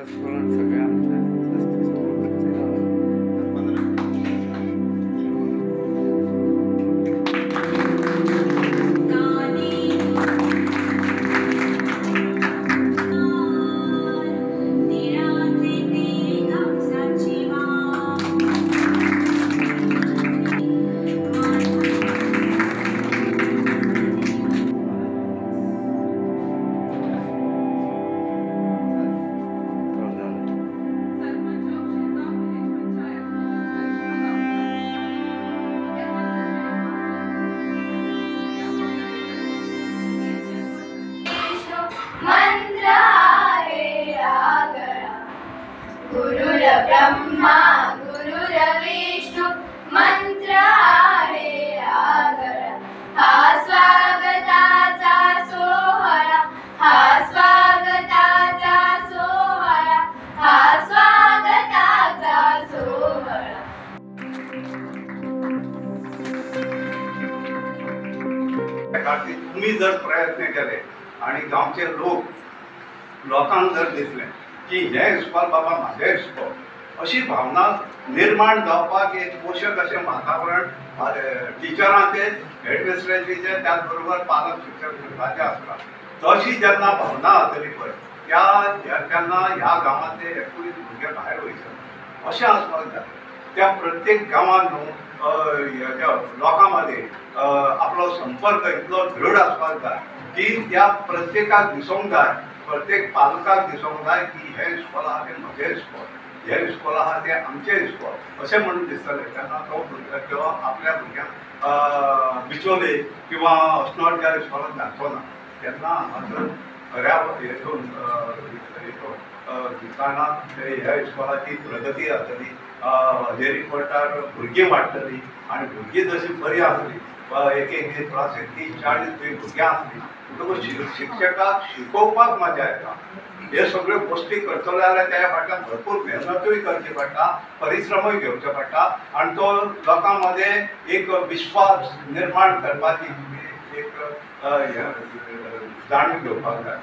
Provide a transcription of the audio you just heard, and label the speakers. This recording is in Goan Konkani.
Speaker 1: स्कुलान सगळें आमचें स्कूल
Speaker 2: गुरुर्ब्रह्मा गुरुर्विष्णु मंत्र आहे आगळा, हा स्वागताचा सोहळा, हा स्वागताचा सोहळा, हा स्वागताचा सोहळा।
Speaker 3: तुम्ही जर प्रयत्न केले आणि गांवचे लोक लोकांक जर दिसले की हे इस्कॉल बाबा म्हाजें इस्कॉल अशी भावना निर्माण जावपाक एक पोशक अशें वातावरण टिचरांचें, हेडमिस्ट्रेसीचें, त्याच बरोबर पालक शिक्षक मंडळाचें आसता। तशी जेन्ना भावना आसतली पळय त्या तेन्ना ह्या गांवांतले एकूय भुरगे भायर वयचे अशें आसपाक जाय। त्या प्रत्येक गांवांत न्हू लोकां मदें आपलो संपर्क इतलो दृढ आसपाक जाय की त्या प्रत्येकाक दिसूंक जाय, प्रत्येक पालकाक दिसूंक जाय की हें इस्कॉल आहा तें म्हजें इस्कॉल, हें इस्कॉल आहा तें आमचें इस्कॉल अशें म्हणून दिसतलें। तेन्ना तो भुरगो आपल्या भुरग्यांक बिचोले किंवा अस्नोडच्या इस्कॉलांत घालचो ना। तेन्ना हांगासर खऱ्या हेतून कारणान ह्या इस्कॉलाची प्रगती जातली, हजेरी पडटार भुरगीं वाडटलीं आनी भुरगीं जशीं बरीं आसलीं, एक एक दीस क्लास 30-40 भुरग्यां आसलीं म्हणटकूच शिक्षकाक शिकोवपाक मजा येता। हे सगळ्यो गोश्टी करतले जाल्यार त्या फाटल्यान भरपूर मेहनतूय करची पडटा, परिश्रमूय घेवचे पडटा आनी तो लोकां मदें एक विश्वास निर्माण करपाची एक जाणीव घेवपाक जाय।